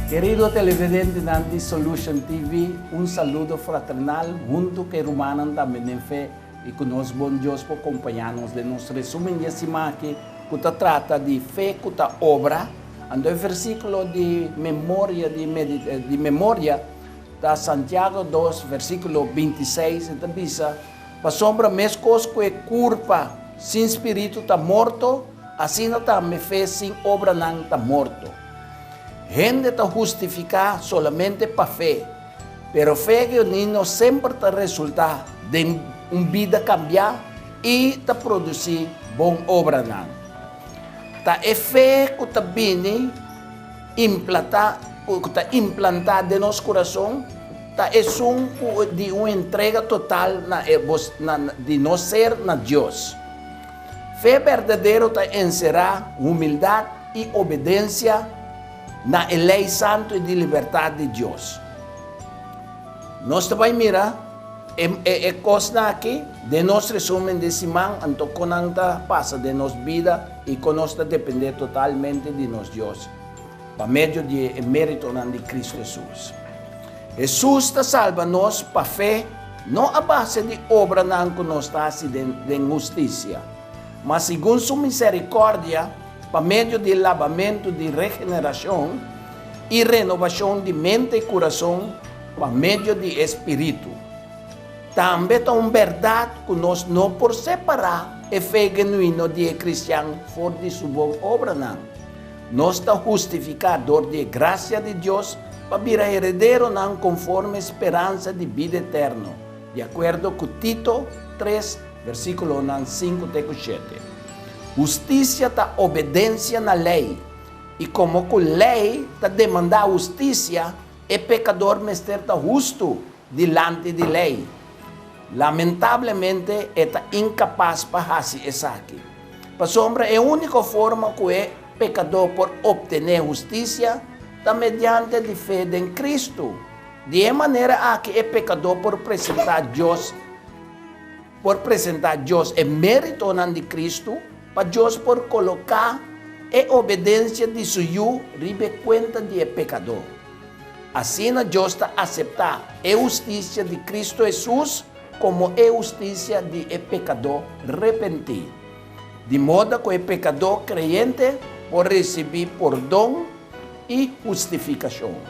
Kerido televidentenan di Solution TV, un saludo fraternal hunto ku e rumannan tambe den fe i ku nos bon Dios por kompañá nos den nos resumen di e siman aki ku ta trata di fe ku ta obra. Anto e versíkulo di memoria di di memoria ta Santiago dos versíkulo bintiseis, e ta bisa, Pasobra meskos ku e kurpa sin spiritu ta morto, asina tambe fe sin obranan ta morto. Hende ta hustifiká solamente pa fe, pero fe genuino semper ta resultá den un bida kambiá i ta produsí bon obranan. Ta e fe ku ta bini implatá ku ta implantá den nos kurason ta esun ku di un entrega total na e na di nos ser na Dios. Fe berdadero ta enserá humildat i obedensia na e lei santu i di libertat di Dios. Nos ta bai mira e e kosnan aki den nos resumen di siman, anto kon nan ta pasa den nos bida i kon nos ta dependé totalmente di nos Dios pa medio di e méritonan di Kristu Hesus. Hesus ta salba nos pa fe, no a base di obranan ku nos ta hasi den hustisia, ma segun su miserikòrdia pa medio di labamentu di regenerashon i renobashon di mente i kurason pa medio di e Spiritu. Tambe ta un bèrdat ku nos no por separá e fe genuino di e kristian for di su bon obranan. Nos ta hustifiká dor di e grasia di Dios pa bira herederonan konforme speransa di bida eterno, di akuerdo ku Tito tres, versíkulonan sinku te ku shete. Hustisia ta obedensia na lei, i komo ku lei ta demandá hustisia, e pekador mester ta hustu dilanti di lei. Lamentablemente e ta inkapas pa hasi esaki. Pasobra e úniko forma ku e pekadó por optené hustisia ta mediante di fe den Kristu. Di e manera aki e pekadó por presentá Dios por presentá Dios e méritonan di Kristu pa Dios por koloká e obedensia di su Yu riba e kuenta di e pekadó. Asina Dios ta aseptá e hustisia di Kristu Hesus komo e hustisia di e pekadó repentí, di moda ku e pekadó kreyente por risibí pordon i hustifikashon.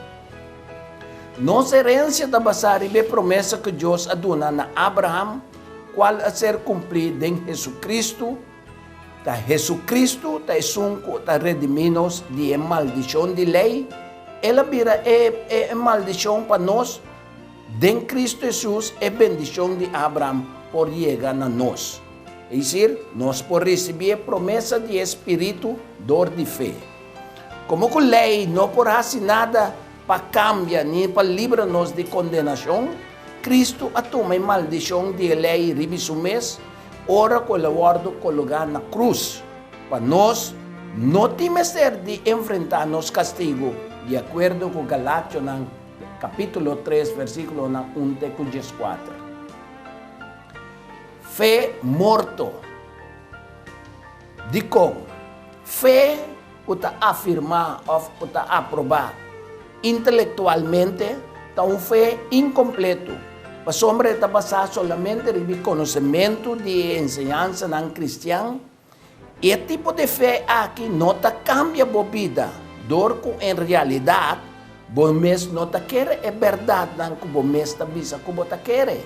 Nos herensia ta basá riba e promesa ku Dios a duna na Abraham, kual a ser kumplí den Hesukristu, Ta Hesucristo ta esun cu ta redimi nos di e maldicion di ley. El a bira e e maldicion pa nos. Den Cristo Hesus e bendicion di Abraham por yega na nos. Es decir, nos por ricibi e promesa di e Spiritu door di fe. Como cu ley no por haci nada pa cambia ni pa libra nos di condenacion, Cristo a tuma e maldicion di e ley riba su mes, Ora ku el a wòrdu kologá na krus pa nos, no tin mester di enfrentá nos kastigu, di akuerdo ku Galationan kapítulo tres versíkulonan un te ku dieskuater. Fe morto. Dikon? Fe ku ta afirmá òf ku ta aprobá intelektualmente ta un fe inkompletu, pasobra e ta basá solamente riba e konosementu di e enseñansanan kristian. E tipo di fe aki no ta kambia bo bida, dor ku en realidat bo mes no ta kere e bèrdatnan ku bo mes ta bisa ku bo ta kere.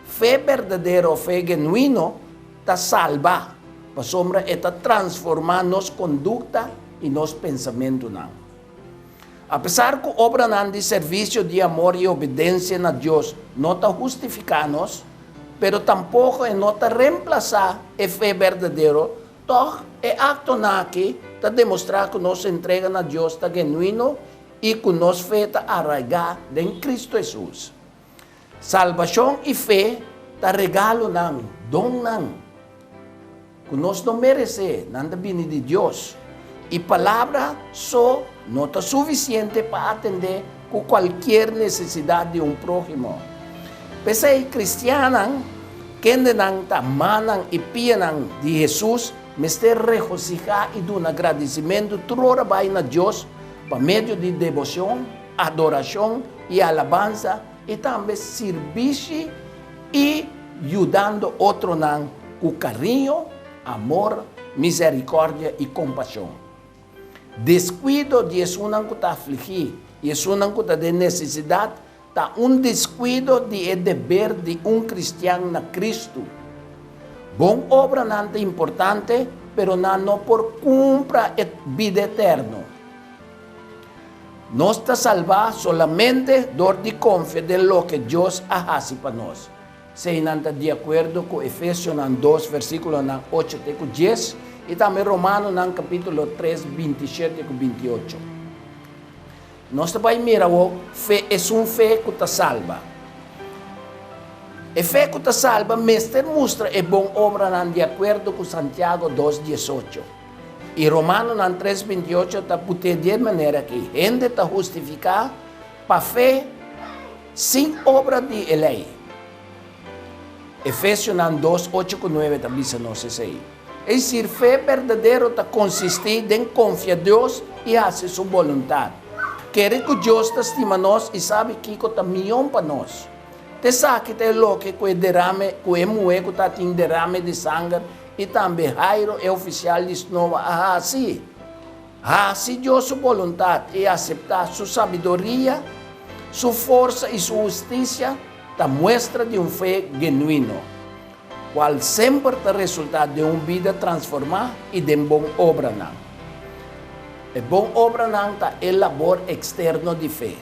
Fe berdadero òf fe genuino ta salba, pasobra e ta transformá nos kondukta i nos pensamentunan. Apesar ku obranan di servisio di amor i obedensia na Dios no ta hustifiká nos, pero tampoko e no ta remplasá e fe berdadero, tòg e aktonan aki ta demostrá ku nos entrega na Dios ta genuino i ku nos fe ta araigá den Kristu Hesus. Salbashon i fe ta regalonan, donnan, ku nos no meresé, nan ta bini di Dios. I palabra so no ta sufisiente pa atendé ku kualkier nesesidat di un próhimo. P'esei, kristiannan, kendenan ta mannan i pianan di Hesus, mester regosihá i duna gradisimentu tur ora bai na Dios. Pa medio di deboshon, adorashon i alabansa i tambe sirbishi i yudando otronan ku kariño, amor, miserikòrdia i kompashon. Deskuido di esunnan ku ta afligí i esunnan ku ta den nesesidat ta un deskuido di e deber di un kristian na Kristu. Bon obranan ta importante, pero nan no por kumpra e bida eterno. Nos ta salbá solamente dor di konfia den loke Dios a hasi pa nos. Eseinan ta di akuerdo ku Efesionan dos versíkulonan ocho te ku dies i tambe Romanonan kapítulo tres bintishete ku bintiocho. Nos ta bai mira awor fe esun fe ku ta salba. E fe ku ta salba mester mustra e bon obranan di akuerdo ku Santiago dos diesocho. I Romanonan tres bintiocho ta put'é di e manera aki, Hende ta hustifiká pa fe sin obra di e lei. Efesionan dos ocho ku nuebe ta bisa nos esei. Es desir, fe berdadero ta konsistí den konfia Dios i hasi su boluntat. Kere ku Dios ta stima nos i sabi kiko ta mihó pa nos. Ta esaki ta e loke ku e derame ku e muhé ku tatin derame di sanger i tambe Jairo e ofisial di snoa a hasi. Hasi Dios su boluntat i aseptá su sabiduria, su forsa i su hustisia ta muestra di un fe genuino, kual semper ta resultá den un bida transformá i den bon obranan. E bon obranan ta e labor eksterno di fe.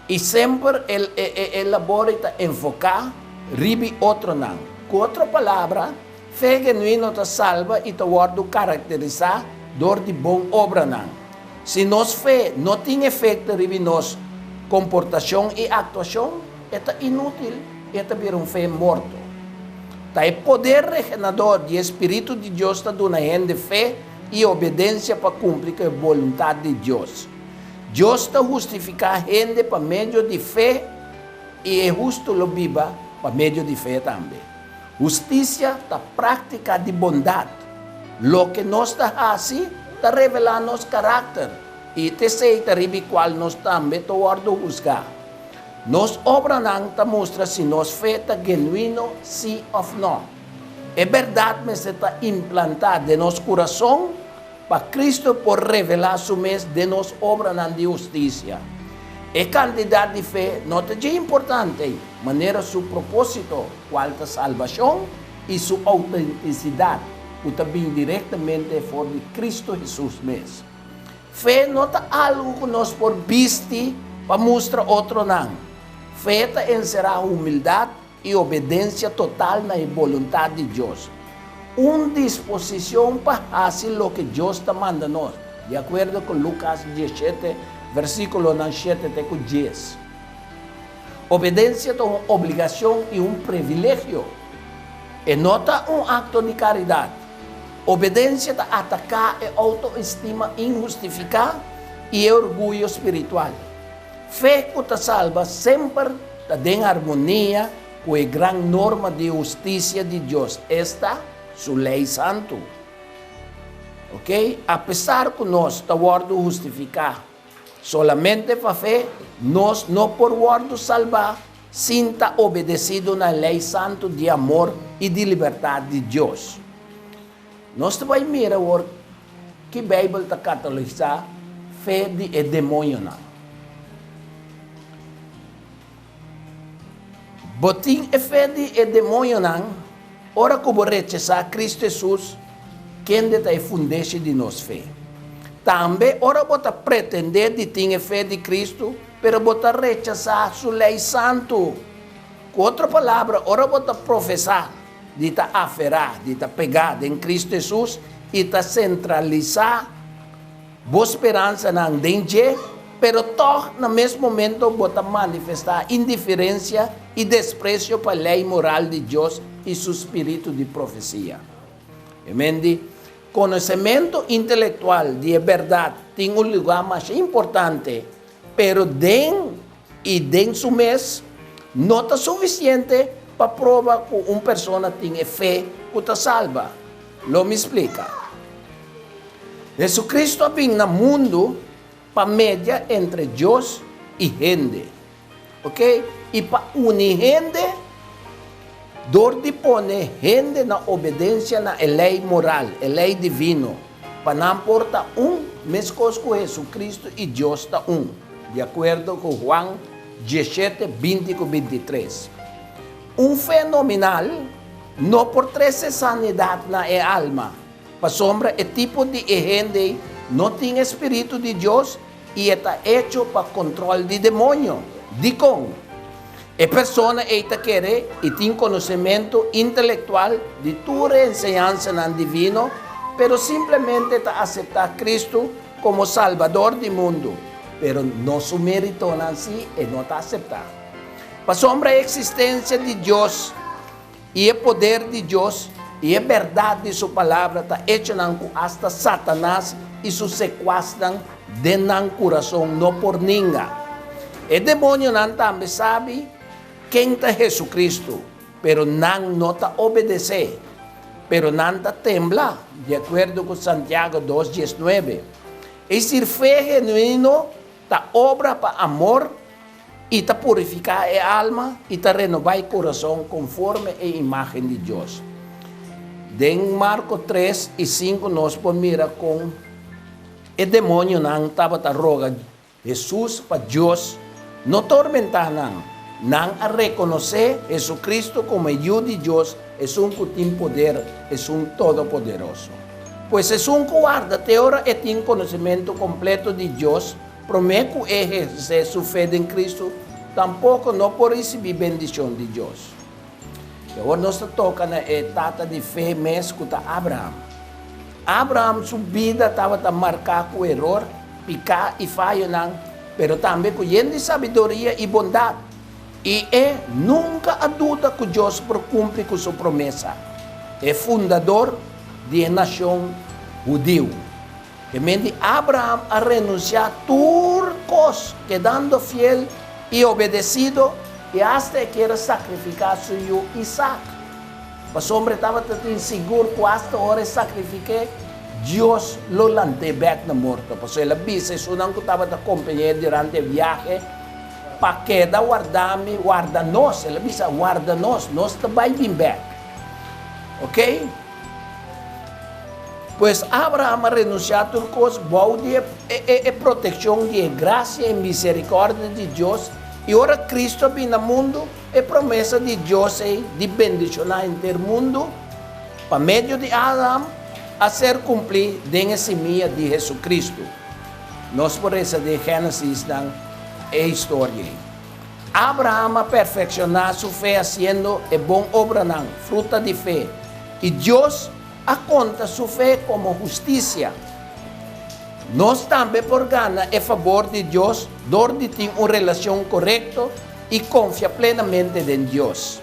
I semper e labor ei ta enfoká riba otronan. Ku otro palabra, fe genuino ta salba i ta wòrdu karakterisá dor di bon obranan. Si nos fe no tin efekto riba nos komportashon i aktuashon, e ta inútil i e ta bira un fe morto. Ta e poder regenador di e spiritu di Dios ta duna hende fe i obedensia pa kumpli ku e boluntat di Dios. Dios ta hustifiká hende pa medio di fe i e hustu lo biba pa medio di fe tambe. Hustisia ta práktika di bondat. Loke nos ta hasi ta revelá nos karakter i t'esei ta riba kual nos tambe ta wòrdu husgá. Nos obranan ta mustra si nos fe ta genuino sí òf nò. E bèrdat mester ta implantá den nos kurason Pa Cristo por revelá su mes den nos obranan di hustisia. E kantidat di fe no ta dje importante manera su propósito, kual ta salbashon, i su outentisidat, ku ta bin direktamente for di Cristo Hesus mes. Fe no ta algu ku nos por bisti pa mustra otronan. Fe ta enserá humildat i obedensia total na e boluntat di Dios. Un disposishon pa hasi loke Dios ta manda nos, di akuerdo ku Lukas diesshete, versíkulonan shete te ku dies. Obedensia ta un obligashon i un privilegio. E no ta un akto di karidat. Obedensia ta ataká e outoestima inhustifiká i e orguyo spiritual. Fe ku ta salba semper ta den armonia ku e gran norma di hustisia di Dios, esta, su lei santu. Oke, apesar ku nos ta wòrdu hustifiká solamente pa fe, nos no por wòrdu salbá sin ta obedesido na e lei santu di amor i di libertat di Dios. Nos ta bai mira awor ki Beibel ta katalogisá fe di e demoñonan. Bo tin e fe di e demoñonan ora ku bo rechasá Kristu Hesus, kende ta e fundeshi di nos fe. Tambe ora bo ta pretendé di tin e fe di Kristu, pero bo ta rechasá su lei santu. Ku otro palabra, ora bo ta profesá di ta aferá, di ta pegá den Kristu Hesus i ta sentralisá bo speransanan den dje, pero tòg na mes momento bo ta manifestá indiferensia i despresio pa lei moral di Dios i su spiritu di profesia. Amen di konosementu intelektual di e bèrdat tin un lugá masha importante, pero den i den su mes no ta sufisiente pa proba ku un persona tin e fe ku ta salba. Lo mi splika. Hesukristu a bin na mundu pa media entre Dios i hende. Ok, i pa uni hende dor di pone hende na obedensia na e lei moral, e lei divino, pa nan por ta un meskos ku Hesukristu i Dios ta un, di akuerdo ku Juan 17, 20 ku 23. Un fe nominal no por trese sanidat na e alma, pasobra e tipo di e hende ei no tin e spiritu di Dios i e ta echo pa kontrol di demoño. Dikon? E persona ei ta kere i tin konosementu intelektual di tur e enseñansanan divino, pero simplemente ta aseptá Kristu komo Salbador di mundu, pero no su méritonan sí e no ta aseptá. Pasobra e eksistensia di Dios i e poder di Dios i e bèrdat di su Palabra ta echonan ku asta Satanas i su sekuasnan den nan kurason no por ninga. E demonionan tambe sabi ken ta Hesukristu, pero nan no ta obedes'é, pero nan ta tembla, di akuerdo ku Santiago dos diesnuebe. Es desir, fe genuino ta obra pa amor i ta purifiká e alma i ta renobá e kurason konforme e imágen di Dios. Den Marko tres i sinku nos por mira kon e demonionan tabata roga Hesus pa Dios no tormentá nan. Nan a rekonosé Hesukristu komo e Yu di Dios, esun ku tin poder, esun Todopoderoso. Pues esun ku warda te ora e tin konosementu kompleto di Dios, Promé ku e ehersé su fe den Kristu, tampoko no por risibí bendishon di Dios. I awor nos ta toka na e tata di fe mes ku ta Abraham. Abraham su bida tabata marká ku eror, piká i fayonan, pero tambe ku yen di sabiduria i bondat. I e nunka a duda ku Dios por kumpli ku su promesa. E fundador di e nashon hudiu. E men di Abraham a renunsiá tur kos, kedando fiel i obedesido, i asta e kier a sakrifiká su yu Isak. Pasobra e tabata tin sigur ku asta ora e sakrifik'é, Dios lo lant'é bèk na morto. Pasobra el a bisa esunnan ku tabata kompañ'é durante e biahe, Pa keda warda mi, warda nos. El a bisa, Warda nos, nos ta bai bin bèk. Oké? Pues Abraham a renunsiá tur kos bou di e protekshon di e grasia i miserikòrdia di Dios, i ora Kristu a bini na mundu, e promesa di Dios ei di bendishoná henter mundu pa medio di Abraham a ser kumplí den e simia di Hesukristu. Nos por resa den Génesisnan e historia ei. Abraham a perfekshoná su fe hasiendo e bon obranan, fruta di fe, i Dios a konta su fe komo hustisia. Nos tambe por gana e fabor di Dios dor di tin un relashon korekto i konfia plenamente den Dios.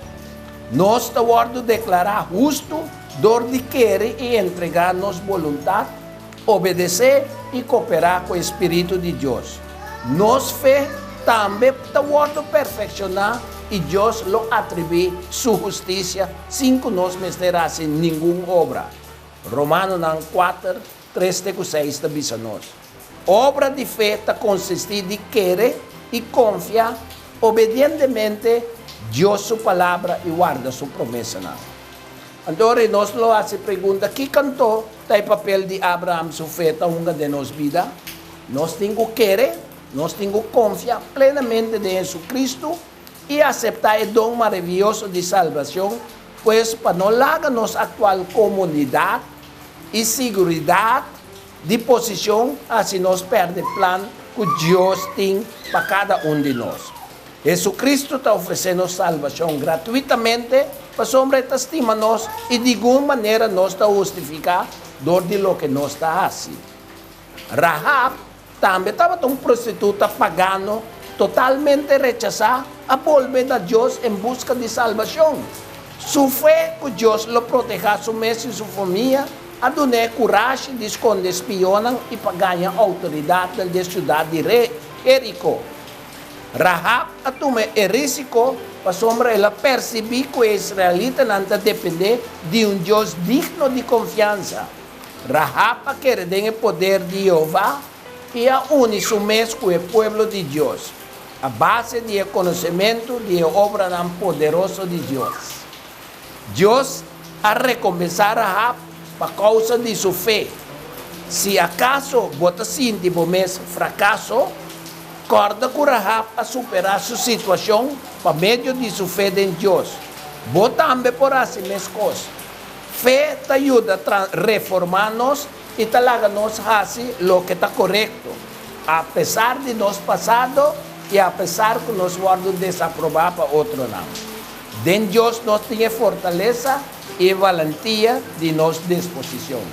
Nos ta wòrdu deklará hustu dor di kere i entregá nos boluntat, obedesé i koperá ku e spiritu di Dios. Nos fe tambe ta wòrdu perfekshoná i Dios lo atribuí su hustisia sin ku nos mester hasi ningun obra. Romanonan kuater, tres te ku seis ta bisa nos, Obra di fe ta konsistí di kere i konfia obedientemente Dios su Palabra i warda su promesanan. Anto ora nos lo hasi pregunta, Kiko anto ta e papel di Abraham su fe ta hunga den nos bida? Nos tin ku kere, nos tin ku konfia plenamente den Jesucristo i aseptá e don maravioso di salbashon, pues pa no laga nos aktual komodidat i siguridat di posishon hasi nos pèrdè plan ku Dios tin pa kada un di nos. Jesucristo ta ofresé nos salbashon gratuitamente pasobra e ta stima nos i di gun manera nos ta hustifiká dor di loke nos ta hasi. Rahab tambe tabata un prostituta pagano totalmente rechasá, a bolbe na Dios en buska di salbashon. Su fe ku Dios lo protehá su mes i su famia a dun'é kurashi di skonde spionnan i pa gaña outoridatnan di e siudat di Jeriko. Rahab a tuma e rísiko pasobra el a persibí ku e israelitanan ta dependé di un Dios digno di konfiansa. Rahab a kere den e poder di Jehová i a uni su mes ku e pueblo di Dios a base di e konosementu di e obranan poderoso di Dios. Dios a rekompensá Rahab pa kousa di su fe. Si akaso bo ta sinti bo mes frakaso, kòrda ku Rahab a superá su situashon pa medio di su fe den Dios. Bo tambe por hasi meskos. Fe ta yuda reformá nos i ta laga nos hasi loke ta korekto, apesar di nos pasado i apesar ku nos wòrdu desaprobá pa otronan. Den Dios nos tin e fortalesa i e valentia di nos disposishon.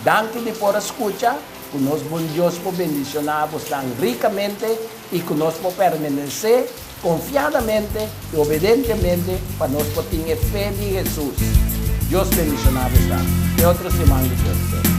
Danki di por a skucha, ku nos bon Dios por bendishoná bosnan rikamente i ku nos por permanesé konfiadamente i obedentemente pa nos por tin e fe di Hesus. Dios bendishoná bosnan. Te otro siman ku Dios ke.